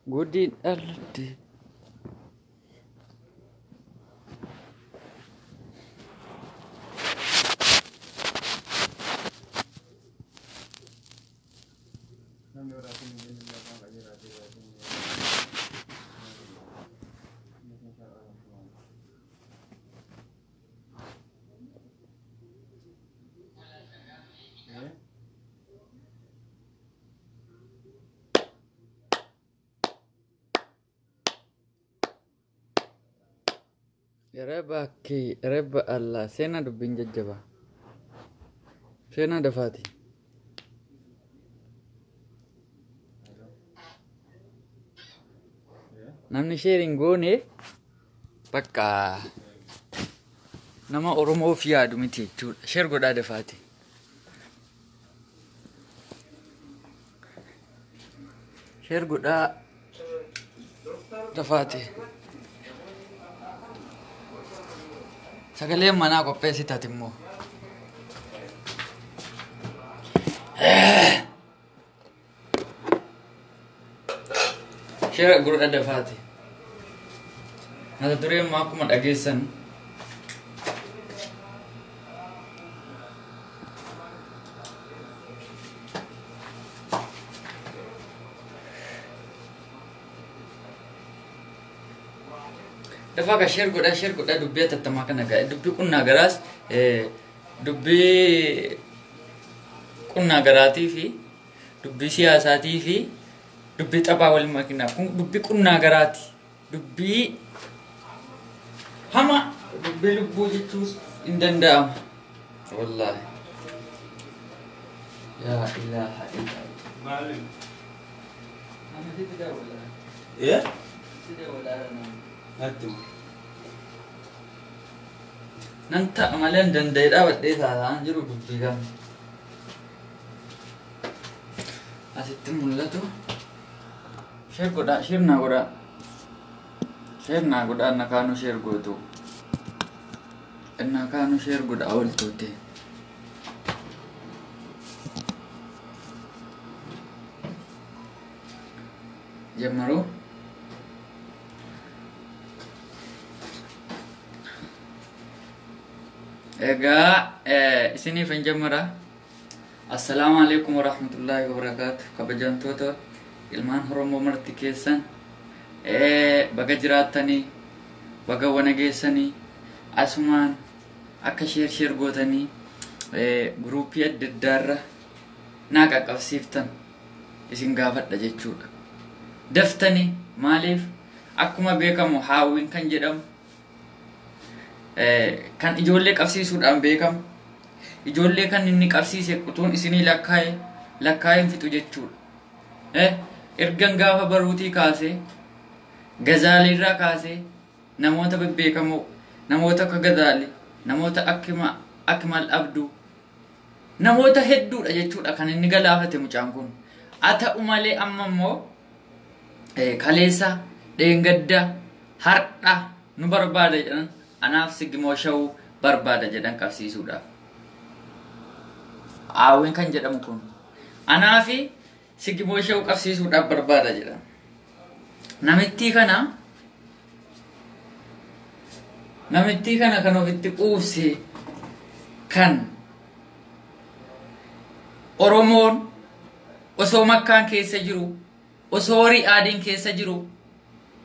Guudiin dhaladhe. Reba kee reba Allah seenaa dubbiin jajjaba. Seenaa dafaati. Namni share hin goone bakka nama Oromoof yaadu miti jechuudha. Share godhaa dafaati. Share godhaa dafaati. Sagaleen manaa qopheessitaati immoo. Share godhaa dafaati. Mata dureen immoo akkuma dhageessan dafaa ka share godhaa share godhaa dubbii atattamaa kana ga'e dubbii qunnaa garaas dubbii qunnaa garaatii fi dubbii siyaasaatii fi dubbii taphaa wal makinaa kun dubbii qunnaa garaati dubbii hama dubbii lubbuu jechuus hin danda'amu wallaahi yaa ilaaha illaa Maalim. Nama sitti daawwala. Eh? Sitti daawwala nama. Natti mu. Nan ta'a malee hin danda'e dhaabadhee taa'aa jiru dubbii kana. Asitti mul'atu. Share godhaa, share naa godhaa. Share naa godhaa, na kaanuu share gootu. Na kaanuu share godhaa ooltuuti. Jammaruu. Egaa isiniif hin jammara. Assalaamu alaikum warahmatullaahi wabarakaatu. Kabajamtoota ilmaan Oromoo marti keessan baga jiraattanii baga wana geessanii asumaan akka share share gootanii guruupii adda addaarra naa qaqqabsiiftan isin gaafadha jechuudha. Daftanii maaliif akkuma beekamu haawwiin kan jedhamu kan ijoollee qabsiisuudhaan beekamu ijoollee kan inni qabsiise utuun isinii lakkaa'e lakkaa'een fixu jechuudha. Ergan gaafa baruutii kaasee Gazaaliirraa kaasee namoota bebbeekamoo namoota akka Gazaali namoota akka Akmal Abduu namoota hedduudha jechuudha kan inni galaafate mucaan kun. Haa ta'u malee amma immoo kaleessa dheengadda har'a nu barbaada jedhan anaaf Sigimoo Shawuu barbaada jedhan qabsiisuudhaaf. Haawwiin kan jedhamu kun anaafi Sigimoo Shawuu qabsiisuudhaaf barbaada jedhan. Namittii kana kan ofitti quufse kan Oromoon osoo makkaan keessa jiru osoo Ri'aadiin keessa jiru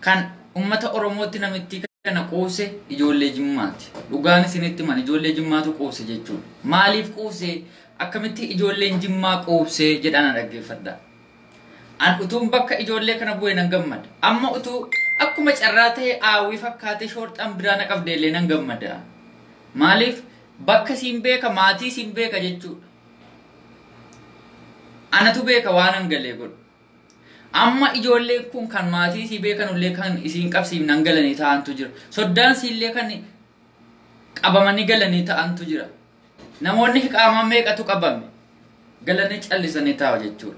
kan ummata Oromootti namittii kana quufse ijoollee Jimmaati. Dhugaan isinitti himan ijoollee Jimmaatu quufse jechuudha. Maaliif quufse? Akkamitti ijoolleen Jimmaa quufse jedhaan na dhaggeeffadha. An utuun bakka ijoollee kana bu'e nan gammada. Amma utuu akkuma carraa ta'e aawwii fakkaatee shoorxaan biraa na qabde illee nan gammada. Maaliif bakka siin beeka maatii siin beeka jechuudha. Anatu beeka waan hangalee godhu. Amma ijoolleen kun kan maatii sii beekan illee kan isiin qabsiifnan galanii ta'antu jira. Soddaan siillee kan qabamanii galanii ta'antu jira. Namoonni qaamaan meeqatu qabame galanii callisanii taa'u jechuudha.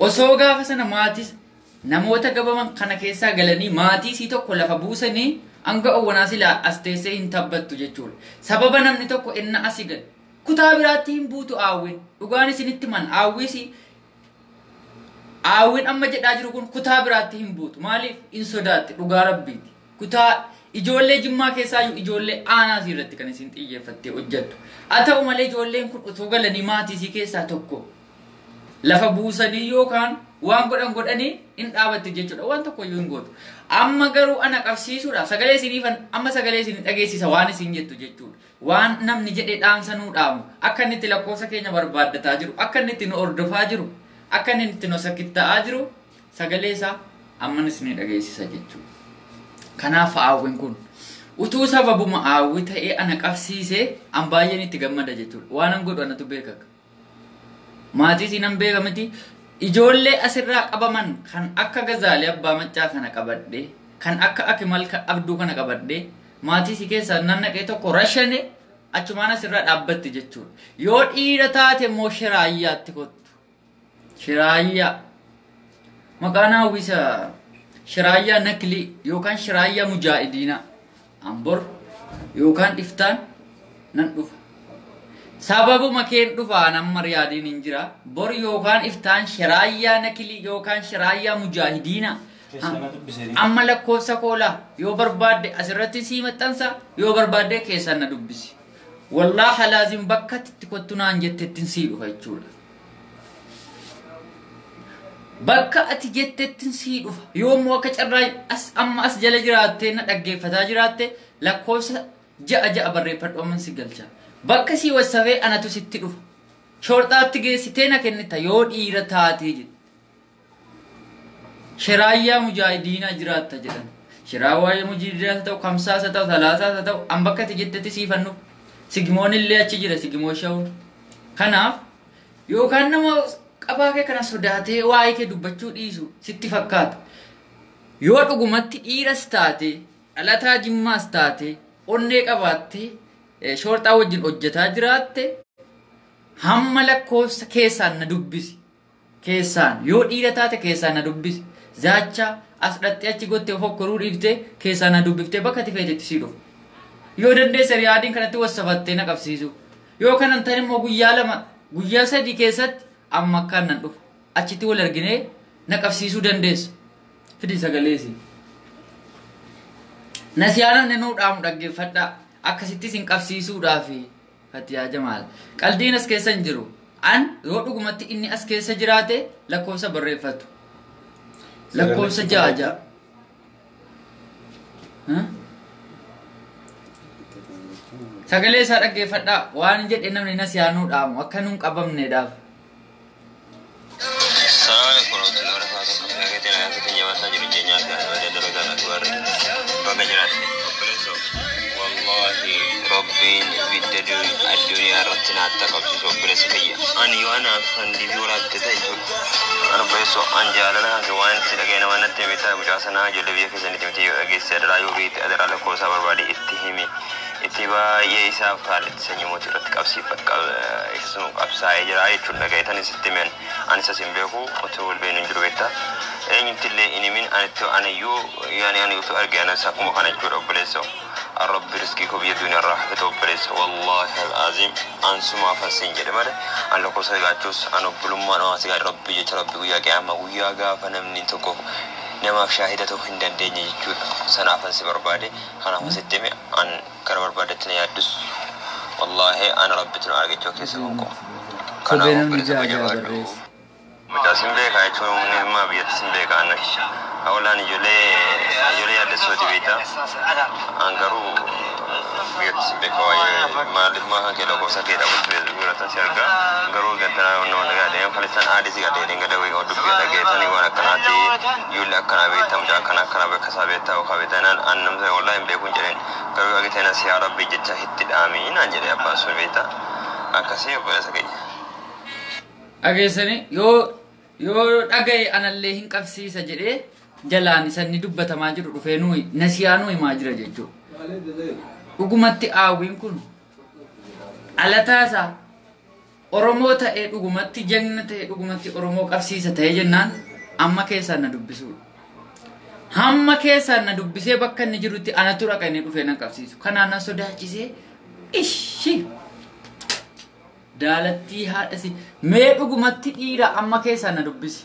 Osoo gaafa sana maatii namoota qabaman kana keessaa galanii maatii sii tokko lafa buusanii hanga owwanaa silaa as teessee hin tabbattu jechuudha. Sababa namni tokko inna asii gale kutaa biraatti hin buutu aawwiin. Dhugaan isinitti man aawwiis Aawwiin amma jedhaa jiru kun kutaa biraatti hin buutu. Maaliif? In sodaatti dhugaa rabbiiti. Kutaa ijoollee Jimmaa keessaayyuu ijoollee aanaa isii irratti kan isin xiyyeeffattee hojjettu. Haa ta'u malee ijoolleen kun otoo galanii maatii isii keessaa tokko lafa buusanii yookaan waan godhan godhanii hin dhaabatti jechuudha. Waan tokko iyyuu hin gootu. Amma garuu ana qabsiisuudhaaf sagalee isiniifan amma sagalee isin dhageessisa waan isin jettu jechuudha. Waan namni jedhee dhaamsa nuu dhaamu akka inni itti lakkoofsa keenya barbaaddataa jiru, akka inni itti nu hordofaa jiru, akka inni itti nu sakitta'aa jiru sagalee isaa amman isinii dhageessisa jechuudha. Kanaaf aawwiin kun utuu sababuma aawwi ta'ee ana qabsiisee an baay'een itti gammada jechuudha. Waan an godhu anatu beeka. Maatii isiin an beeka miti. Ijoollee asirraa qabaman kan akka Gazaalee Abbaa Maccaa kana qabadhee, kan akka Akimal Abduu kana qabadhee, maatii isii keessaa nan naqee tokko rashane achumaan asirraa dhaabbatti jechuudha. Yoo dhiira taate immoo Shiraayyaatti kottu. Shiraayyaa. Maqaan hawwisa Shiraayyaa Naklii yookaan Shiraayyaa Mujaahidiinaa. Ambor yookaan iftaan nan dhufa. Sababuma keen dhufaa amma Riyaadiin hin jira. Bor yookaan iftaan Shiraayyaa Naklii yookaan Shiraayyaa Mujaahidiinaa. Amma lakkoofsa koolaa yoo barbaadde asirratti sii maxxansa, yoo barbaadde keessan na dubbisi. Wallaahi laazim bakka itti kottu naan jettettiin sii dhufa jechuudha. Bakka ati jettettiin sii dhufa. Yoommoo akka carraa as amma as jala jiraattee na dhaggeeffataa jiraatte lakkoofsa 6 6 barreeffadhu amman si galcha. Bakka sii wassafee anatu sitti dhufa. Shorxaatti geessitee na kennita yoo dhiira taatee jette. Shiraayyaa Mujaahidiinaa jiraatta jedhan. Shiraayyaa Mujaahidiinaa ta'u, Kamsaas haa ta'u, Salaasaas haa ta'u, an bakka ati jettetti siifannu. Sigimoon illee achi jira, Sigimoo Shawuun. Kanaaf yookaan nama qabaa kee kana sodaatee waa'ee kee dubbachuu dhiisu sitti fakkaata. Yoo dhugumatti dhiiras taate, dhalataa Jimmaas taate, onnee qabaattee shoorxaa wajjin hojjetaa jiraatte hamma lakkoofsa keessaan na dubbisi. Keessaan yoo dhiira taate keessaan na dubbisi. Zaacha as dhattee achi gottee fokkoruu dhiiftee keessaan na dubbiftee bakka ati feetetti sii dhufa. Yoo dandeesse Riyaadiin kanatti wassafattee na qabsiisu. Yoo kanan ta'e immoo guyyaa 2 guyyaa 3 keessatti amma akkaan nan dhufa. Achitti wal arginee na qabsiisuu dandeessa. Fidi sagaleesi. Nasiyaa namni nuu dhaamu dhaggeeffadhaa. Akkasitti isin qabsiisuudhaafi Fatiyaa Jamaal. Qaldiin as keessa hin jiru. An yoo dhugumatti inni as keessa jiraate lakkoofsa barreeffatu. Lakkoofsa 6 6. Sagalee isaa dhaggeeffadhaa. Waan jedhe namni nasiyaa nuu dhaamu akka nuun qabamneedhaaf. Assalamu alaikum warahmatullahi wabarakatuh. Akkam nagaa nagaa keenya jabataa jiru jeenyaa fi haadha dalagaa irratti warri baga jiraatte. Obboleessoo wallahi rabbiin ibidda addunyaa irratti naatta qabsiisu obboleessa kiyya. Ani yoo anaaf kan dibii waraabte ta'e jechuudha. Ani obboleessoo an jaalala kan kee waan itti dhaga'e nama natti hime ta'a mucaa sanaa ijoollee biyya keessanitti miti yoo dhageesse adaraa yoo beekte adaraa lakkoofsaa barbaade itti himi. Itti baay'ee isaaf kaalitti sanyii mootii irratti qabsiifadha isa sun qabsaa'ee jira jechuun dhaga'etan sitti himen ani isas hin beeku otoo wal beeknu hin jiru beekta eenyutti illee hin himin anitti aniyyuu yaani ani utuu arge anas akkuma kana jechuudha obboleessa rabbi riskii koo biyya duniyaa irraa hafete obboleessa wallaahi al'aaziim an sumaafan siin jedhe malee an lakkoofsa gaachuus an obbolummaan waan si gaadhe rabbi jecha rabbi guyyaa qiyaamaa guyyaa gaafa namni tokko namaaf shaahida ta'uu hin dandeenye jechuudha. Sanaafan si barbaade, kanaafan sitti hime, an gara barbaaddetti na yaaddus wallaahi ana rabbitu na arga jechuu keessa kan koo. Kophee Kanaaf namni obboleessa 6 koo 6 jabaadhu. barreesse. Mucaa sin beeka jechuun humni himmaa biyyatti sin beeka anna. Hawlaan ijoollee ijoollee yaaddessooti beekta. An garuu biyyatti sin beeka waa'ee maaliif maa kan kee lakkoofsa kee dhabutti feesbuukii irratti si argaa garuu gantanaa wanna wanna gaadhe kaleessaan aadii si gaadhe jedheen gada wayii dubbii dhageessanii waan akkanaati ijoollee akkanaa beekta mucaa akkanaa akkanaa bakka isaa beekta yookaan beekta naan an namsa wallahi hin beekuun jedheen garuu argitee na si yaa rabbi jecha itti dhaamii naan jedhe abbaan sun beekta akkasii obboleessa keenya. Dhageessanii yoo yoo dhagaye anallee hin qabsiisa jedhee jalaan isanni dubbatamaa jiru dhufee nuyi nasiyaa nuu himaa jira jechuudha. Dhugumatti aawwiin kun dhalataa isaa Oromoo ta'ee dhugumatti jagna ta'ee dhugumatti Oromoo qabsiisa ta'ee jennaan amma keessaan na dubbisuudha. Hamma keessaan na dubbisee bakka inni jirutti anatu dhaqa inni dhufee nan qabsiisu. Kanaan na sodaachisee ishi daalattii haadha si mee dhugumatti dhiira amma keessaan na dubbisi.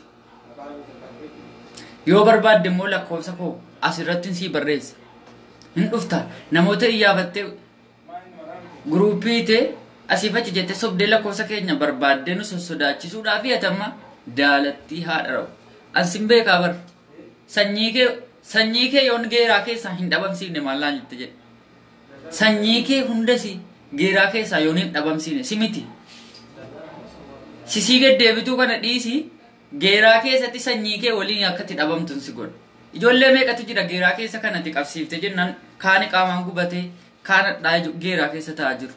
Yoo barbaadde immoo lakkoofsa koo asirratti sii barreessa. Hin dhufta namoota iyyaafattee guruupii ta'e asiif achi jettee sobdee lakkoofsa keenya barbaaddee nu sossodaachisuudhaaf yatamma daalattii haadha ra'u. Ansin beekaa bar sanyii kee yoon geeraa keessaa hin dhabamsiifne maal naan jette jedhe. Sanyii kee hundasi geeraa keessaa yoon hin dhabamsiifne si miti. Sisii gaddeebituu kana dhiisii geeraa keessatti sanyii kee waliin akka itti dhabamtu si godha. Ijoollee meeqatu jira geeraa keessa kanatti qabsiifte jennaan kaani qaamaan gubatee kaan hadhaa geeraa keessa taa'aa jiru.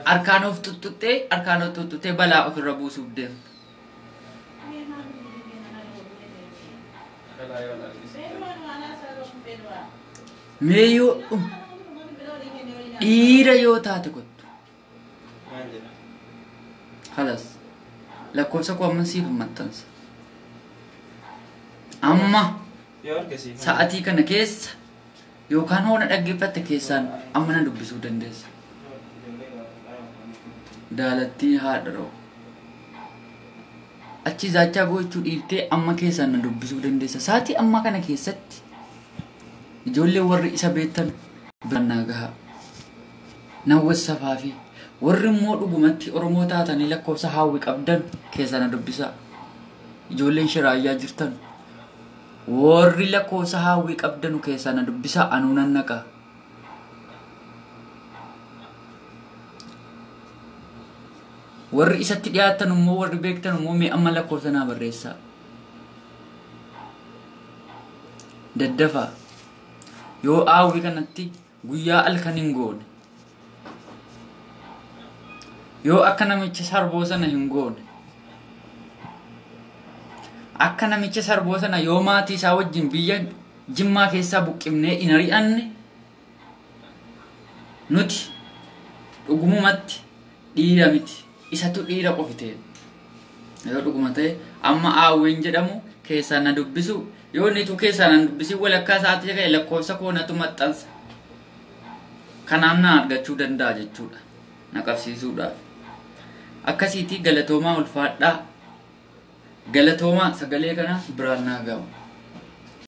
Harkaan of tuttuttee balaa ofirra buusuuf deemta. Mee yoo dhiira yoo taate kottu. Halas lakkoofsa koo amma siif maxxansa. Amma sa'atii kana keessa yookaan hoona dhaggeeffatte keessaan amma na dubbisuu dandeessa. Daalattii haadha ra'u. Achi zaachaa gochuu dhiiftee amma keessaan na dubbisuu dandeessa. Sa'atii ammaa kana keessatti ijoollee warri isa beektan biraan naa gahaa. Nan wassafaa fi warri immoo dhugumatti Oromoo taatanii lakkoofsa Hawwii qabdan keessaa na dubbisaa. Ijoolleen shiraayyaa jirtan warri lakkoofsa Hawwii qabdanu keessaa na dubbisaa anuu nan naqa. Warri isatti dhiyaatan immoo warri beektan immoo mee amma lakkoofsa naa barreessaa. Daddafaa yoo Hawwii kanatti guyyaa halkan hin goone. Yoo akka namicha sarboo sana hin goone. Akka namicha sarboo sana yoo maatii isaa wajjin biyya Jimmaa keessaa buqqifnee hin ari'anne nuti dhugumumatti dhiira miti. Isatu dhiira qofi ta'e. Yoo dhuguma ta'e amma Hawwiin jedhamu keessaa na dubbisu yoo inni tu keessaa na dubbisi walakkaa sa'aatii ka'e lakkoofsa koo natu maxxansa. Kanaan na argachuu danda'a jechuudha. Na qabsiisuudhaaf. Akkasiitii galatoomaa ulfaadhaa. Galatoomaa sagalee kana biraan naa ga'u.